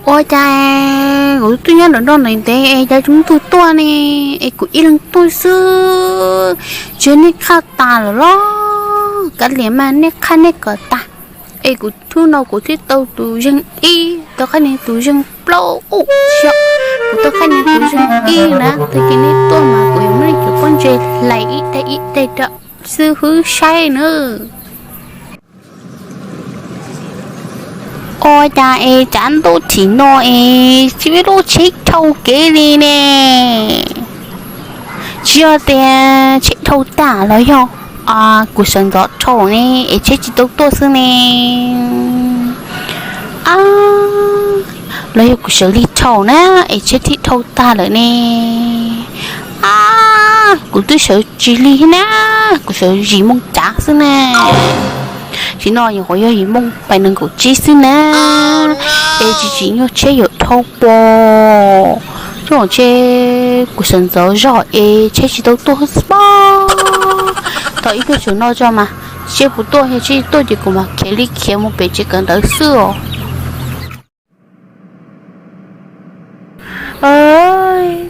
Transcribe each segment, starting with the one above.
Ua cas kuv twb nyob nram no ntev ntev es cas tsis muaj tug tuaj ne, es kuv ib leeg tuaj xwb, tsis yog nej qhaj tas lawm los? Kav liam mas nej qhaj nej kom tag, es kuv hnub no kuv thiaj tau tus zeeg ib, tau qhaj niag tus zeeg plaub, kuv tau qhaj niag tus zeeg ib na, tag kis nej tuaj mas kuv yuav muab nej cov pob ntseg hlais ib daim ib daim rau xib hwb saib na. Ua cas es cav ntuj thim no es tsis muaj lub tsheb dhau kev li ne? Tsis yog tias tsheb dhau tas los yog kuv sawv ntxov dhau ne es tsheb tsis tau tuaj xwb ne? Los yog kuv sawv lig dhau na es tsheb thiaj dhau tag lawm ne? Kuv twb sawv tsis lig na, kuv sawv yim moo cav xwb na. Tsis no nyuam qhuav yog yim moo pais nees nkaum tsib xwb na, es tsis tsim nyog tsheb yuav dhau pom. Tub, ntshe kuv sawv ntxov zog es tsheb tsis tau tuaj xwb pob. Thaum ib pliag tsaus no tso mas seb puas tuaj, yog tsheb tuaj ces kuv mam khiav li khiav mus pem tsev kawm ntawv xwb os.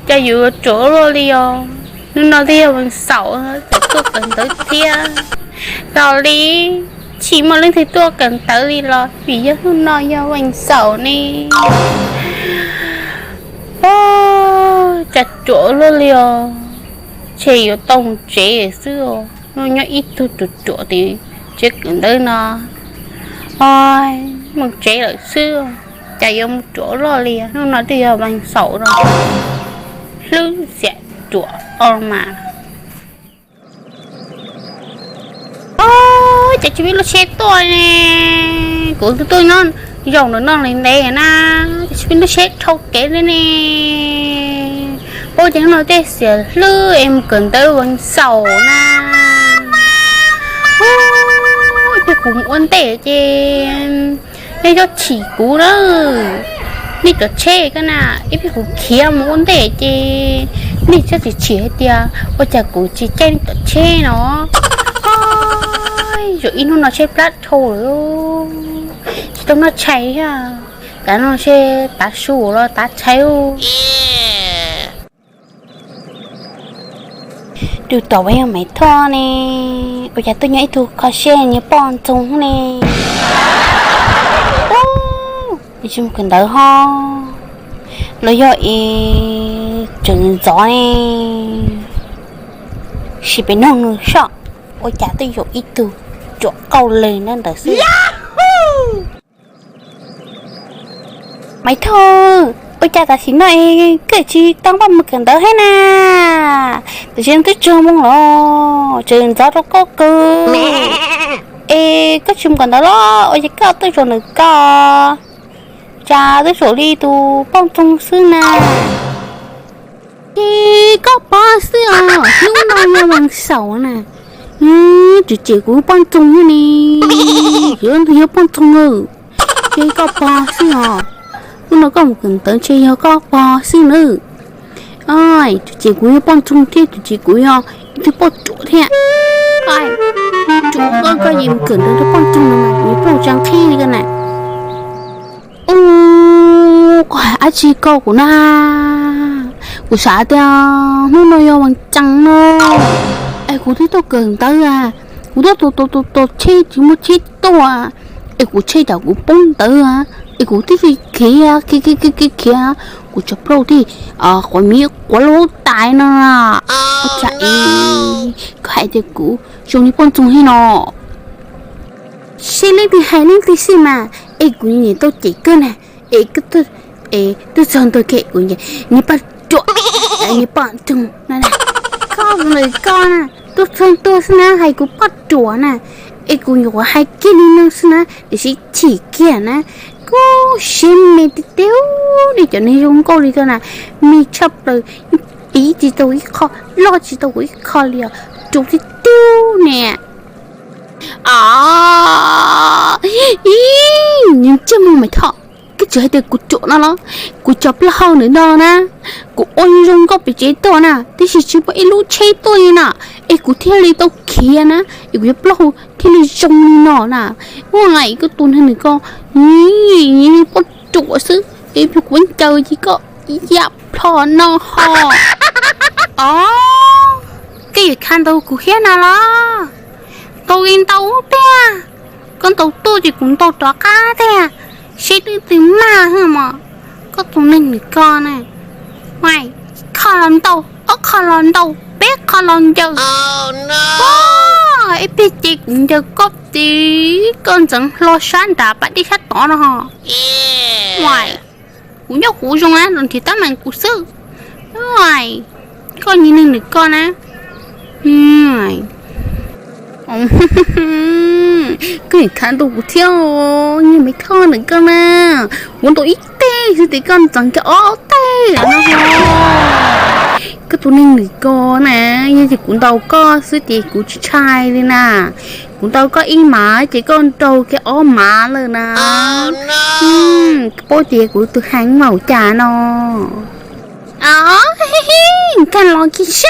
Cas yuav ruam luaj li os, hnub no twb yog vas xaum, tseem tuaj kawm ntawv thiab. Tau li, tsis muaj leej twg tuaj kawm ntawv li los vim yog hnub no yog vas xaum ne. Cas ruam luaj li os, ntshe yuav tau mus tsev xwb os. Hnub nyob ib tug ruam ruam tim tsev kawm ntawv no, mus tsev lawm xwb. Cas yuav mus ruam luaj li, hnub no twb yog vas xaum no, hlwb xiam ruam os mas. Cas tsis muaj lub tsheb tuaj ne? Kuv twb tuaj nyob zaum ntawm no ntev ntev na, cas tsis muaj lub tsheb dhau kev li ne? Ua cas hnub no tej xiam hlwb es mus kawm ntawv vas xaum na. Ib pliag kuv mus ua ntej ces nej txhob chim kuv na. Nej cov tsheb ko na, ib pliag kuv khiav mus ua ntej ces nej txhob txwm chim hais tias ua cas kuv tsis caij nej cov tsheb no. Zaum ib hnub no tsheb plab dhau lawm, tsis tau noj tshais thiab. Kav no seb tav su los tav tshais. Tus tom uas yog Maiv Thoj ne, ua cas tuaj nyob ib tug kho siab nyiag poj ntxoog ne. Ub, tsis mus kawm ntawv ho, los yog es tseem ntxov ne, sim pem noog nws soj. Ua cas twb yog ib tug ruam qauj lawm ntawd xwb. Maiv Thoj, ua cas tam sim no es koj tsis tau poj mus kawm ntawv thiab na? Tam sim no twb tsawg moos los tseem ntxov rau koj kawg. Es koj tsis mus kawm ntawv los ua cas koj tuaj zaum ntawm ko? Cas twb zaum li tus poj ntxoog xwb na. Ces koj pog xwb os, hnub no yog vas xaum na, tseem cem kuv poj ntxoog thiab ne, yog poj ntxoog. Ces koj pog xwb os, hnub no koj mus kawm ntawv ntshe yog koj pog xwb nawb. Tseem cem kuv yog poj ntxoog thiab tseem cem kuv yog ib tug poj ruam thiab. Ruam koj, koj yeej mus kawm ntawv rau poj ntxoog no mas nws poj tsa nqhis li ko na. Ub, koj hais dab tsi koj kuv na? Kuv xav tias hnub no yog vas xaum no, es kuv thiaj tuaj kawm ntawv a, kuv tuaj tos tos tos tos tsheb tsis muaj tsheb tuaj, es kuv tsheb cas kuv poob ntawd a, es kuv thiaj li khiav khiav khiav khiav, kuv cov plaub thiaj quav miv quav lub tais no. Ua cas es koj hais tias kuv zoo li poj ntxoog thiab no? Seb leej twg hais leej twg xwb mas, es kuv nyiam tau cem koj na, es koj twb txog ntua kiag kuv nyiam niag poj ruam, niag poj ntxoog no na. Koj lawm koj na, tuaj txog ntua xwb na hais kuv poj ruam na, es kuv nyuam qhuav hais kiag li no xwb na tiam sis chim kiag na, koj siab me tiag tiag, nej cov neeg zoo nkauj li koj na, me tshaj plaws, piv tsis tau ib qho, loj tsis tau kuv ib qho li os, ruam tiag tiag ne. Ib, nws ntsej muag Maiv Thoj, koj tseem hais tias kuv ruam no los? Kuv cov plaub hau ntawm no na, kuv ua zoo nkauj pem tsev tuaj na, tiam sis tsis muaj ib lub tsheb tuaj li na, es kuv thiaj li tau khiav na, es kuv cov plaub hau thiaj li zoo li no na. Ua li koj tus neeg nws ko, poj ruam xwb. Ib pliag kuv ncaws ces koj ib yam plho no ho. Os, koj yuav khav ntau kuv thiab no los? Ntau li ntau tiag. Koj ntau tuaj ces kuv ntau rov qab tiag. Seb twb twg mag mog. Koj tus neeg nws ko na, ib qho los ntau, ob qho los ntau, peb qho los ncaws. Ib pliag ces kuv ncaws koj tid, koj ntxeev hlo sab nrad pas dej sab tod no ho. Kuv nyob kuv zoo na, los nrhiav tab meeg kuv xwb. Koj nyias neeg nws ko na. Koj nim khav ntuj kuv thiab, nyias Maiv Thoj nws ko na. Kuv ntau ib teg xwb ces koj ntxeev kiag ob teg no. Koj tus neeg nws ko na, yog tias kuv ntau koj xwb ces kuv tsis ntshai li na. Kuv ntau koj ib mav ces koj nrau kiag ob mav lawm na. Koj paub tias kuv tus heev npaum cas no. Nkag los kiag soj,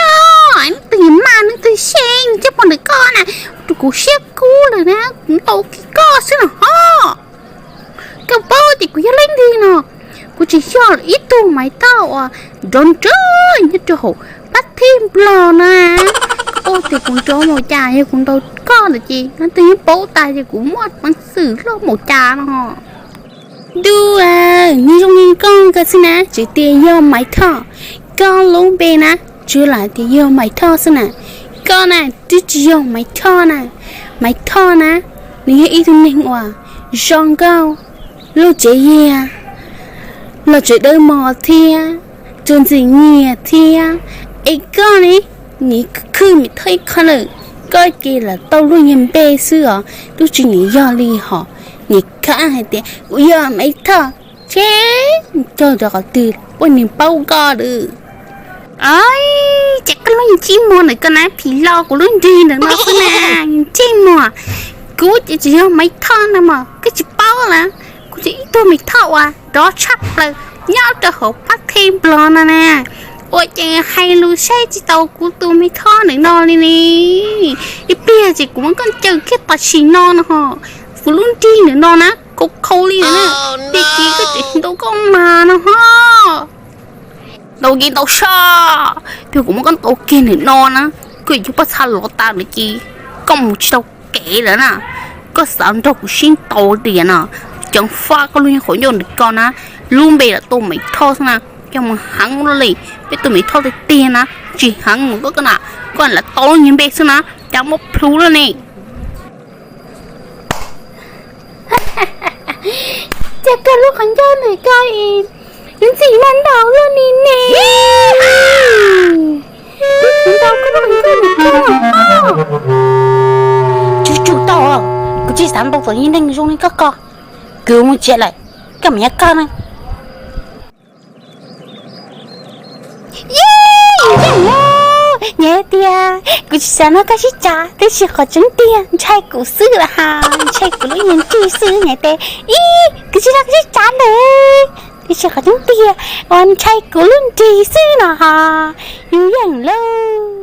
leej twg maj leej twg xyeej coj poj ntawm koj na, rau kuv siab kub lawm na, kuv ntau kiag koj xwb los ho. Koj paub tias kuv yog leej twg no, kuv tsis yog ib tug Maiv Thoj uas nrov nrov nyob rau hauv pab thib nplog na. Koj paub tias kuv nrov npaum cas, yog kuv ntau koj lawm ces leej twg yeej paub tas tias kuv muaj peev xwm loj npaum cas no. Dua, nws zoo li koj ko xwb na, tseem tias yog Maiv Thoj. Koj lub npe na, tsuas lam tias yog Maiv Thoj xwb na. Koj na, twb tsis yog Maiv Thoj na. Maiv Thoj na, nws yog ib tug neeg uas zoo nkauj, lub tsev yiag, los tsev dawb mos thiab, txuas ntxim nyiam thiab. Es koj ne, nim khwj Maiv Thoj ib qho lawm, koj ces lam tau lub nyuag npe xwb os, twb tsis nim yog li hos. Nim khaj hais tias kuv yog Maiv Thoj, ces cog rau qhov twg puas nim paub koj lawm. Ces koj lub ntsej muag ntawm koj na, phim los kuv lub nrig ntawm no xwb na, ntsej muag. Kuv ces tsis yog Maiv Thoj na mog, koj tsis paub na. Kuv ces ib tug Maiv Thoj uas nrov tshaj plaws nyob rau hauv pab thib nplog no na. Ua cas hais lus saib tsis taus kuv tus Maiv Thoj ntawm no li ne. Ib pliag ces kuv muab koj ncaws kiag tam sim no no ho. Kuv lub nrig ntawm no na, kaus khau li na. Ib pliag ces koj tseem ntau koj mas no ho. Ntau kiag ntau soj, ib pliag kuv muab koj ntaus kiag ntawm no na, koj yuav pob txha lov tas lawm ces koj mus tsis tau kev lawm na. Koj xav nrog kuv sib ntaus tiag no, ceev faj koj lub nyuag qhov ncauj ntawm ko na. Lub npe lam tus Maiv Thoj xwb na, coj mus heev li, peb tus Maiv Thoj tiag tiag na, tsis heev mus koj na, koj lam tau lub nyuag npe xwb na, cas muaj plhu lawm ne. Cas koj lub qhov ncauj ntawm ko es yuav ntxim mas ntau luaj li ne. Kuv ntau koj lub qhov ncauj ntawm ko. Tsum tsum tau, kuv tsis xav ntaus tus neeg zoo li koj ko. Kuv mus tsev lawm, koj mus nyob koj na. Yeej, nyiam tiag, kuv tsis xav nrog koj sib cav, tab sis qhov tseeb tiag ntshai kuv xwb lawm ha, ntshai kuv lub nyuag nrig xwb nyiam tiag. Ib, kuv tsis nrog koj sib cav lawm, tab sis qhov tseeb tiag uas ntshai kuv lub nrig xwb no ha, yus yeej lauj.